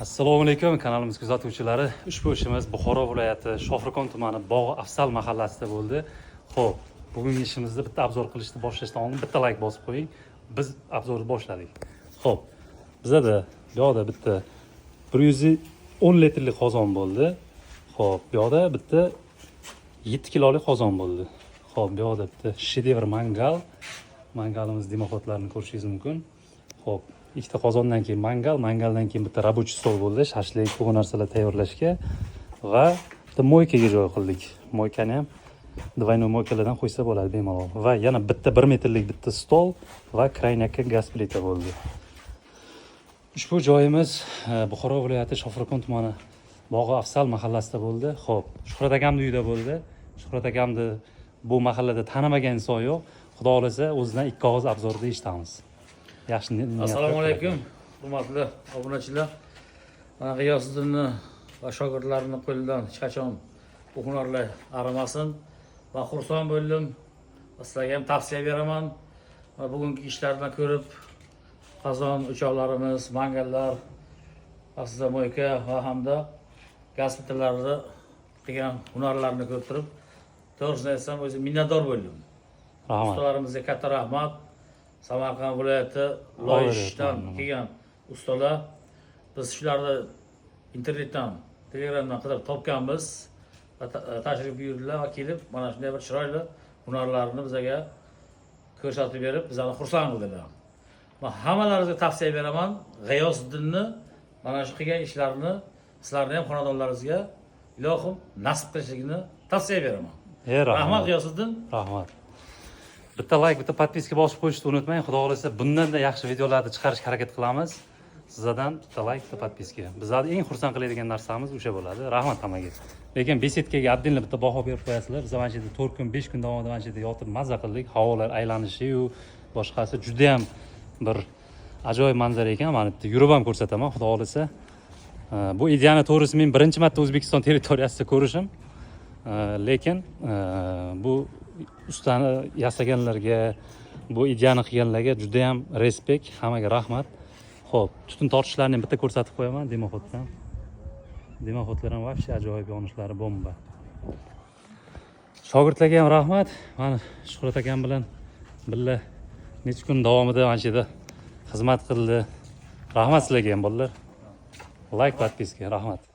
Assalomu alaykum, kanalimiz kuzatuvchilari. Ushbu ishimiz Buxoro viloyati Shofirkon tumani Bog' Afzal mahallasida bo'ldi. Xo'p, bugungi ishimizni bitta обзор qilishni boshlashdan oldin bitta layk bosib qo'ying. Biz обзор ni boshladik. Xo'p, bizada bu yoqda bitta 110 litrlik qozon bo'ldi. Xo'p, bu yoqda bitta 7 kilolik qozon bo'ldi. Xo'p, bu yoqda bitta shedevr mangal. Mangalimiz дымоход larini ko'rishingiz mumkin. Xo'p, ikkita qozondan keyin mangal, mangaldan keyin bitta рабочий stol bo'ldi, shashlik, bu narsalar tayyorlashga va bitta мойка ga joy qildik. Мойка ni ham двойной мойка lardan qo'ysa bo'ladi bemalol. Va yana bitta 1 metrlik bitta stol va крайняк ka gaz plita bo'ldi. Ushbu joyimiz Buxoro viloyati Shofirkon tumani Bog'i Afzal mahallasida bo'ldi. Xo'p, Shuhrat akamni uyida bo'ldi. Shuhrat akamni bu mahallada tanimagan inson yo'q. Xudo xohlasa, o'zidan ikki og'iz обзор da eshitamiz. Yaxshi niyatlar Assalomu alaykum, tilaklar. Hurmatli obunachilar. Mana G'iyosiddinni va shogirdlarini qo'lidan hech qachon bu hunarlar arimasin. Va xursand bo'ldim. Va sizlarga ham tavsiya beraman. Va bugungi ishlarni ko'rib, qozon, o'choqlarimiz, mangallar, aslida мойка va hamda gaz plitalarni qilgan hunarlarini ko'rib turib, to'g'risini aytsam, o'zim minnatdor bo'ldim. Rahmat. Ustalarimizga katta rahmat. Samarqand viloyati Loyishdan kelgan ustalar. Biz shularni internetdan, Telegramdan qidirib topganmiz va tashrif buyurdilar va kelib mana shunday bir chiroyli hunarlarini bizga ko'rsatib berib, bizlarni xursand qildilar. Man hammalaringizga tavsiya beraman, G'iyosiddinni mana shu qilgan ishlarini sizlarni ham xonadonlaringizga ilohim nasib qilishligini tavsiya beraman. Rahmat. Rahmat, G'iyosiddin. Rahmat. Bitta layk, bitta подписка bosib qo'yishni unutmang. Xudo xohlasa, bundan-da yaxshi videolarni chiqarishga harakat qilamiz. Sizlardan bitta layk, bitta подписка. Bizlarni eng xursand qiladigan narsamiz o'sha bo'ladi. Rahmat hammaga. Lekin беседка ga отдельно bitta baho berib qo'yasizlar. Biz mana shu yerda 4 kun, 5 kun davomida mana shu yerda yotib maza qildik. Havolar aylanishi-yu boshqasi juda ham bir ajoyib manzara ekan. Mana bitta yurib ham ko'rsataman, xudo xohlasa. Bu ideyani, to'g'risi, men birinchi marta O'zbekiston territoriyasida ko'rishim. Lekin bu ustani yasaganlarga, bu ideyani qilganlarga juda ham респект, hammaga rahmat. Xo'p, tutun tortishlarni ham bitta ko'rsatib qo'yaman дымоход dan. Дымоход lar ham вообще ajoyib, yonishlari bomba. Shogirdlarga ham rahmat. Mana Shuhrat akam bilan birga necha kun davomida mana shu yerda xizmat qildi. Rahmat sizlarga ham, bolalar. Layk, подписка, rahmat.